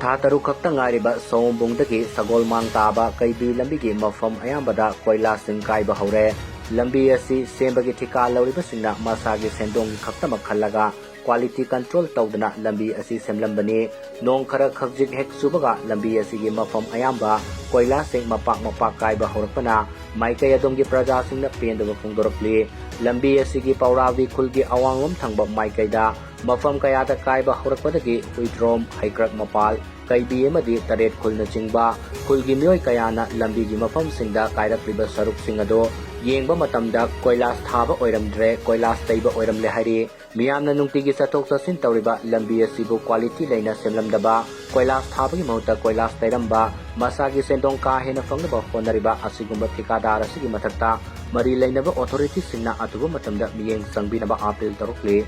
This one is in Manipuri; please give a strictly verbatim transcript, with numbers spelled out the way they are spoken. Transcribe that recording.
ꯊꯥ ꯇꯔꯨꯛ ꯈꯛꯇ ꯉꯥꯏꯔꯤꯕ ꯁꯑꯣꯝꯕꯨꯡꯗꯒꯤ ꯁꯒꯣꯜꯃꯥꯡ ꯇꯥꯕ ꯀꯩꯕꯤ ꯂꯝꯕꯤꯒꯤ ꯃꯐꯝ ꯑꯌꯥꯝꯕꯗ ꯀꯣꯏꯂꯥꯁꯁꯤꯡ ꯀꯥꯏꯕ ꯍꯧꯔꯦ꯫ ꯂꯝꯕꯤ ꯑꯁꯤ ꯁꯦꯝꯕꯒꯤ ꯊꯤꯀꯥ ꯂꯧꯔꯤꯕꯁꯤꯡꯅ ꯃꯁꯥꯒꯤ ꯁꯦꯟꯗꯣꯡꯒꯤ ꯈꯛꯇꯃꯛ ꯈꯜꯂꯒ quality control ꯇꯧꯗꯅ ꯂꯝꯕꯤ ꯑꯁꯤ ꯁꯦꯝꯂꯝꯕꯅꯤ꯫ ꯅꯣꯡ ꯈꯔ ꯈꯖꯤꯛ ꯍꯦꯛ ꯆꯨꯕꯒ ꯂꯝꯕꯤ ꯑꯁꯤꯒꯤ ꯃꯐꯝ ꯑꯌꯥꯝꯕ ꯀꯣꯏꯂꯥꯁꯁꯤꯡ ꯃꯄꯥꯛ ꯃꯄꯥꯛ ꯀꯥꯏꯕ ꯍꯧꯔꯛꯄꯅ ꯃꯥꯏꯀꯩ ꯑꯗꯣꯝꯒꯤ ꯄ꯭ꯔꯖꯥꯁꯤꯡꯅ ꯄꯦꯟꯗꯕ ꯐꯣꯡꯗꯣꯔꯛꯂꯤ꯫ ꯂꯝꯕꯤ ꯑꯁꯤꯒꯤ ꯄꯧꯔꯥꯕꯤ ꯈꯨꯜꯒꯤ ꯑꯋꯥꯡꯂꯣꯝ ꯊꯪꯕ ꯃꯥꯏꯀꯩꯗ ꯃꯐꯝ ꯀꯌꯥꯗ ꯀꯥꯏꯕ ꯍꯧꯔꯛꯄꯗꯒꯤ ꯍꯨꯏꯗ꯭ꯔꯣꯝ, ꯍꯩꯀ꯭ꯔꯛ ꯃꯄꯥꯜ, ꯀꯩꯕꯤ ꯑꯃꯗꯤ ꯇꯔꯦꯠ ꯈꯨꯜꯅꯆꯤꯡꯕ ꯈꯨꯜꯒꯤ ꯃꯤꯑꯣꯏ ꯀꯌꯥꯅ ꯂꯝꯕꯤꯒꯤ ꯃꯐꯝꯁꯤꯡꯗ ꯀꯥꯏꯔꯛꯂꯤꯕ ꯁꯔꯨꯛꯁꯤꯡ ꯑꯗꯨ ꯌꯦꯡꯕ ꯃꯇꯝꯗ ꯀꯣꯏꯂꯥꯁ ꯊꯥꯕ ꯑꯣꯏꯔꯝꯗ꯭ꯔꯦ, ꯀꯣꯏꯂꯥꯁ ꯇꯩꯕ ꯑꯣꯏꯔꯝꯂꯦ ꯍꯥꯏꯔꯤ꯫ ꯃꯤꯌꯥꯝꯅ ꯅꯨꯡꯇꯤꯒꯤ ꯆꯠꯊꯣꯛ ꯆꯠꯁꯤꯟ ꯇꯧꯔꯤꯕ ꯂꯝꯕꯤ ꯑꯁꯤꯕꯨ quality ꯂꯩꯅ ꯁꯦꯝꯂꯝꯗꯕ, ꯀꯣꯏꯂꯥꯁ ꯊꯥꯕꯒꯤ ꯃꯍꯨꯠꯇ ꯀꯣꯏꯂꯥꯁ ꯇꯩꯔꯝꯕ, ꯃꯁꯥꯒꯤ ꯁꯦꯟꯗꯣꯡ ꯀꯥ ꯍꯦꯟꯅ ꯐꯪꯅꯕ ꯍꯣꯠꯅꯔꯤꯕ ꯑꯁꯤꯒꯨꯝꯕ ꯊꯤꯀꯥꯗꯥꯔ ꯑꯁꯤꯒꯤ ꯃꯊꯛꯇ ꯃꯔꯤ ꯂꯩꯅꯕ authority ꯁꯤꯡꯅ ꯑꯊꯨꯕ ꯃꯇꯝꯗ ꯃꯤꯠꯌꯦꯡ ꯆꯪꯕꯤꯅꯕ ꯑꯥꯄꯤꯜ ꯇꯧꯔꯛꯂꯤ꯫